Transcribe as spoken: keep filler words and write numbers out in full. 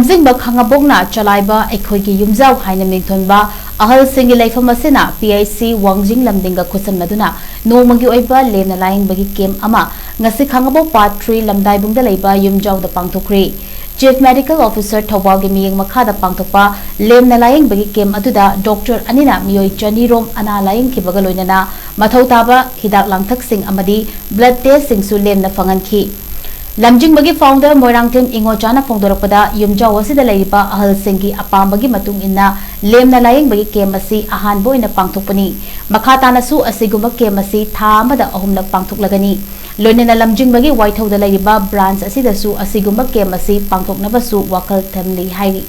ꯂꯝꯖꯤꯡꯕ ꯈꯥꯉꯕꯣꯛꯅ ꯆꯂꯥꯏꯕ ꯑꯩꯈꯣꯏꯒꯤ ꯌꯨꯝꯖꯥꯎ ꯍꯥꯏꯅ ꯃꯤꯡꯊꯣꯟꯕ ꯑꯍꯜꯁꯤꯡꯒꯤ ꯂꯩꯐꯝ ꯑꯁꯤꯅ P H C ꯋꯥꯡꯖꯤꯡ ꯂꯝꯗꯤꯡꯒ ꯈꯨꯠꯁꯝꯅꯗꯨꯅ ꯅꯣꯡꯃꯒꯤ ꯑꯣꯏꯕ ꯂꯦꯝꯅ ꯂꯥꯌꯦꯡꯕꯒꯤ ꯀꯦꯝ ꯑꯃ ꯉꯁꯤ ꯈꯥꯉꯕꯣꯛ ꯄꯥꯠ three ꯂꯝꯗꯥꯏꯕꯨꯡꯗ ꯂꯩꯕ ꯌꯨꯝꯖꯥꯎꯗ ꯄꯥꯡꯊꯣꯛꯈ꯭ꯔꯦ꯫ Chief Medical Officer ꯊꯧꯕꯥꯜꯒꯤ ꯃꯤꯠꯌꯦꯡ ꯃꯈꯥꯗ ꯄꯥꯡꯊꯣꯛꯄ ꯂꯦꯝꯅ ꯂꯥꯌꯦꯡꯕꯒꯤ ꯀꯦꯝ ꯑꯗꯨꯗ ꯗꯣꯛꯇꯔ ꯑꯅꯤꯅ ꯃꯤꯑꯣꯏ ꯆꯅꯤ ꯔꯣꯝ ꯑꯅꯥ ꯂꯥꯌꯦꯡꯈꯤꯕꯒ ꯂꯣꯏꯅꯅ ꯃꯊꯧ ꯇꯥꯕ ꯍꯤꯗꯥꯛ ꯂꯥꯡꯊꯛꯁꯤꯡ ꯑꯃꯗꯤ blood test ꯁꯤꯡꯁꯨ ꯂꯦꯝꯅ ꯐꯪꯍꯟꯈꯤ꯫ ꯂꯝꯖꯤꯡꯕꯒꯤ founder ꯃꯣꯏꯔꯥꯡꯊꯦꯝ ꯏꯉꯣꯆꯥꯅ ꯐꯣꯡꯗꯣꯔꯛꯄꯗ, ꯌꯨꯝꯖꯥꯎ ꯑꯁꯤꯗ ꯂꯩꯔꯤꯕ ꯑꯍꯜꯁꯤꯡꯒꯤ ꯑꯄꯥꯝꯕꯒꯤ ꯃꯇꯨꯡ ꯏꯟꯅ ꯂꯦꯝꯅ ꯂꯥꯌꯦꯡꯕꯒꯤ ꯀꯦꯝ ꯑꯁꯤ ꯑꯍꯥꯟꯕ ꯑꯣꯏꯅ ꯄꯥꯡꯊꯣꯛꯄꯅꯤ꯫ ꯃꯈꯥ ꯇꯥꯅꯁꯨ ꯑꯁꯤꯒꯨꯝꯕ ꯀꯦꯝ ꯑꯁꯤ ꯊꯥ ꯑꯃꯗ ꯑꯍꯨꯝꯂꯛ ꯄꯥꯡꯊꯣꯛꯂꯒꯅꯤ꯫ ꯂꯣꯏꯅꯅ ꯂꯝꯖꯤꯡꯕꯒꯤ ꯋꯥꯏꯊꯧꯗ ꯂꯩꯔꯤꯕ branch ꯑꯁꯤꯗꯁꯨ ꯑꯁꯤꯒꯨꯝꯕ ꯀꯦꯝ ꯑꯁꯤ ꯄꯥꯡꯊꯣꯛꯅꯕꯁꯨ ꯋꯥꯈꯜ ꯊꯝꯂꯤ ꯍꯥꯏꯔꯤ꯫